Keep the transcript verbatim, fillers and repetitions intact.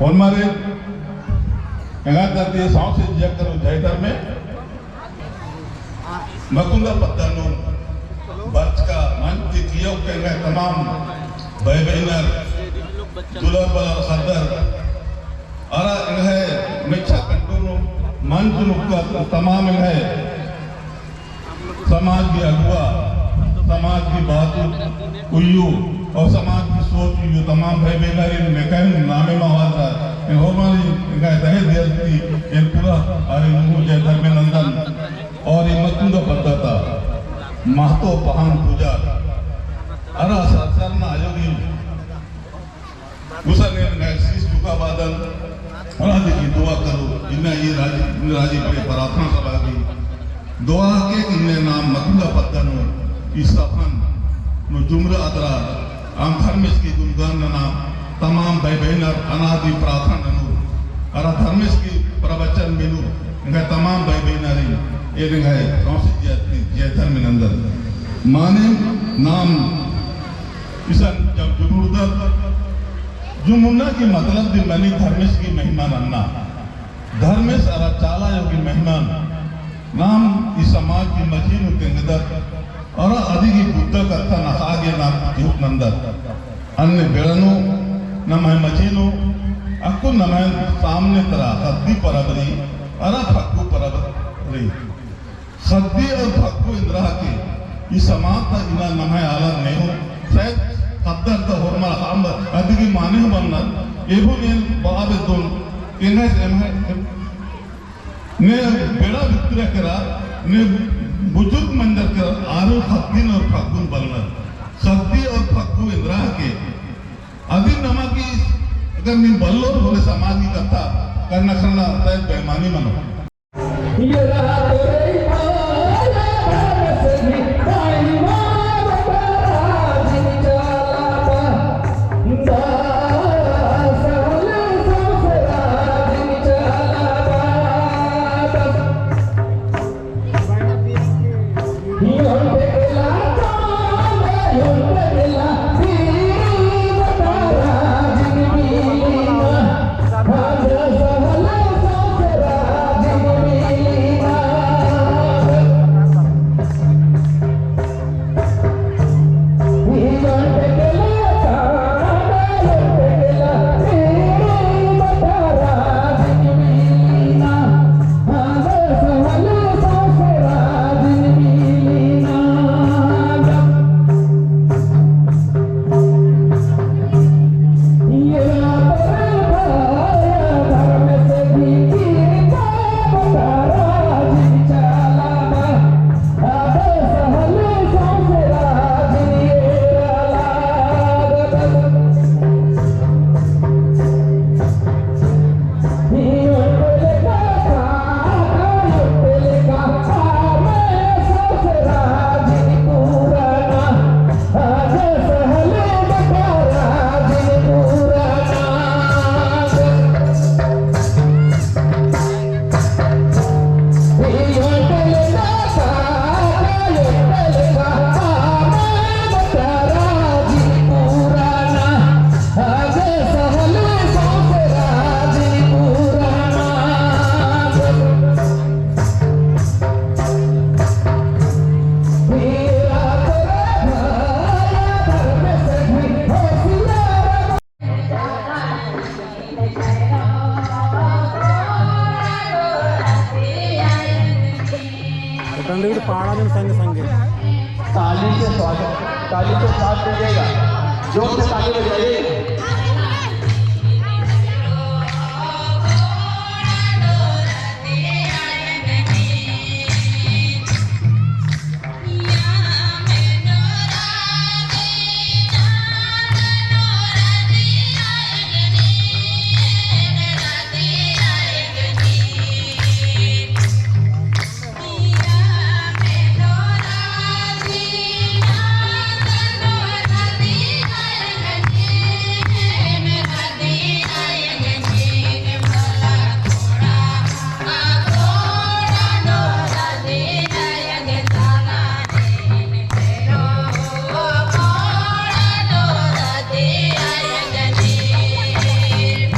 ओन्द मारे एंगा धरती सौंसे जिया करो जय धर्मे। मकुंदा पद्दा नू बरचका मंच ती कियो के एंग्है तमाम भाई बहिनर, दुलर बलर ख़द्दर, अरा एंग्है मेच्छा कंडो नू मंच नू उक्का तमाम एंग्है समाज की अगुवा, समाज की बात उइयू और समाज की सोच उइयू तमाम भाई बहिनारिन नेकन नामे मावाद रा, एन होरमारी एंगा दहे दियल ती, एन पूरा आरे नू जय धर्मे नंदन और ई मकुंदा पद्दा ता महतो पहान पूजा, अरा सरसरना आयोगी गुसन एन एंग्है शीश झुकाबादन, अरा अदिगे दुआ करो, इन्ना ई राजी, राजी बड़े प्रार्थना सभा की दुआ के इन्ने नाम मकुंदा पद्दा नू, ई सफन नू जुमरा अदरा, आम धर्मेस की गुणगान नना, तमाम भाई बहिनर अनादि प्रार्थना ननू, अरा धर्मेस की प्रवचन मेनू, एंग्है तमाम भाई बहिनारिन, एन एंग्है सौंसे जिया ती जय धर्मे नंदन। माने नाम इसन जब जुमुरदत, जुमुरना की मतलब दिम मनी धर्मेस की महिमा नन्ना। धर्मेस अरा चाला अयो की महिमा नाम ई समाज की मझी नू तेंगदत, अरा अदिगे बुद्ध कत्था नखा गे नाम तिहुक नंदत। अन्ने बेड़ा नू नम्है मझी नू अक्कुन नम्है सामने तरा ख़द्दी परब रई, अरा फग्गु परब रई। ख़द्दी और फग्गु एन्दरा के ई समाज ता इन्ना नम्है आलर नेहूँ, शायद ख़द्दर ता होरमर हम अदिगे माने हूँ बलनर, एबो ने बाबे दोन, एम्है, एम्है, ने बेड़ा बित्तरा केरा, ने बुजुर्ग मंजर केरा, आर ख़द्दिन और फग्गुन बलनर। ख़द्दी और फग्गु एन्दरा के, अदिन नमा की अगर नीम बल्लोर होले समाज की कत्था करना करना शायद बेईमानी मनो। पाड़ा में संगे संगे ताली से स्वागत, ताली से साथ दीजिएगा, जोर से ताली बजाइए।